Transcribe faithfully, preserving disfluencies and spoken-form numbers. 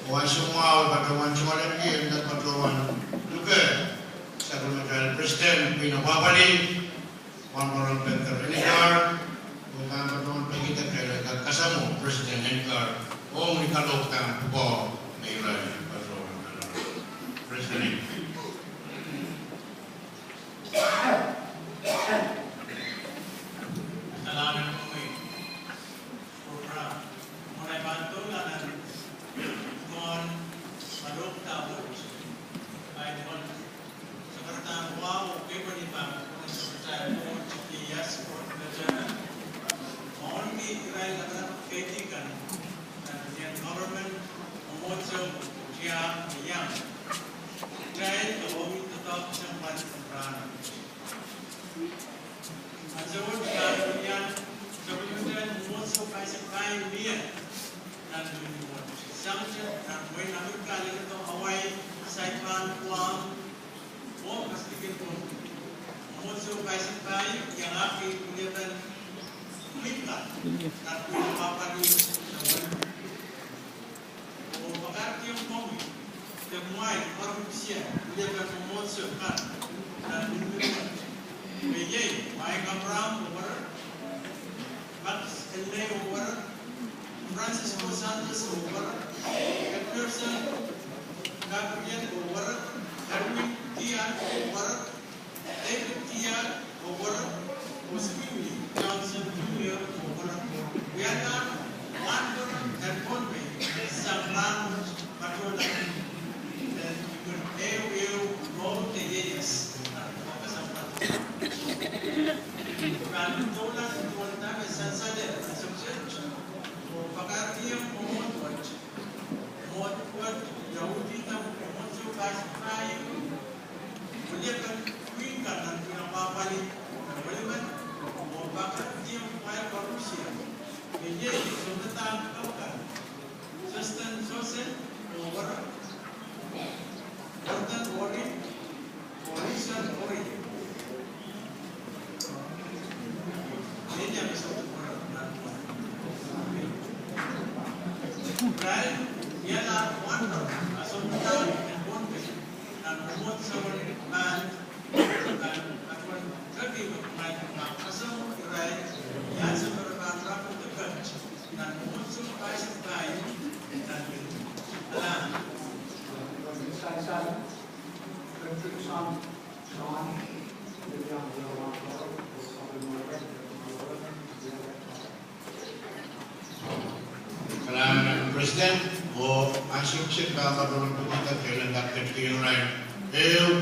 Ansou mwahu patohwan soangen kihong, patohwan luke sapwellimatail president, Pina Papali, Wahnpoaron Peter Enikar, oh pahn patohwan pekihda kitail en kak kasamwo President Enikar ong ni kalohk kan pwukoa me irail patohwan. President. Kalahngan en komwi. Program. Mwohn ei pahn doula nan kohn kalohk kan wet, pai duwen sakarada wahu, kei pahn ipang kohn sakarada wahu, yes, kohn veteran. Mwohn ni irail lapalap keidi kan, nan Indian government, mwomwohdiso, tiahk, iang. Irail, kawauwi doadoahk sang pahn rahn. Ansou wet, nan Indian, sapwellimatail mwomwohdiso paisek pahieu mie nan Indian wet. Sangete nan wehin Amerika, leledo Hawaii, Saipan, Guam, oh Pacific en Pohnpei. Mwomwohdiso paisek pahieu iangahki weliepen pwihn kan nan pwihn Papua New Guinea. Oh pakairkihong komwi, de kumwail koaros, weliepen mwomwohdiso kan nan pwihn Papua New Guinea. Me iei Mike Abraham oh werek, Max Henley oh werek, Francisco Santos oh werek, Edmondson Gabriel oh werek, Erwin Tian oh werek, David Tian oh werek, oh Stewie Johnson Junior oh werek. Wialahr wahnpoaron en Pohnpei sang rahn wet patohla. Eden ehu ehu mwohn de ieias. Pahn doula duwen dahme sansal en subject, oh pakairkihong mwomwohd wet. Mwomwohd wet, ia uhdahn mwomwohdiso paisek pahieu, weliepen pwihn kan nan pwihn Papua New Guinea, oh pakairkihong kumwail koaros. Me iei sounpadahk kan. Justin Joseph oh werek, Jonathan Orin, Orison Orin. Irail wialahr wahnpoaron en Pohnpei nan mwomwohdiso kan. Kalahngan en President, oh ansou kiset pahn patohwan pekihda kitail en kak ketikihong irail ehu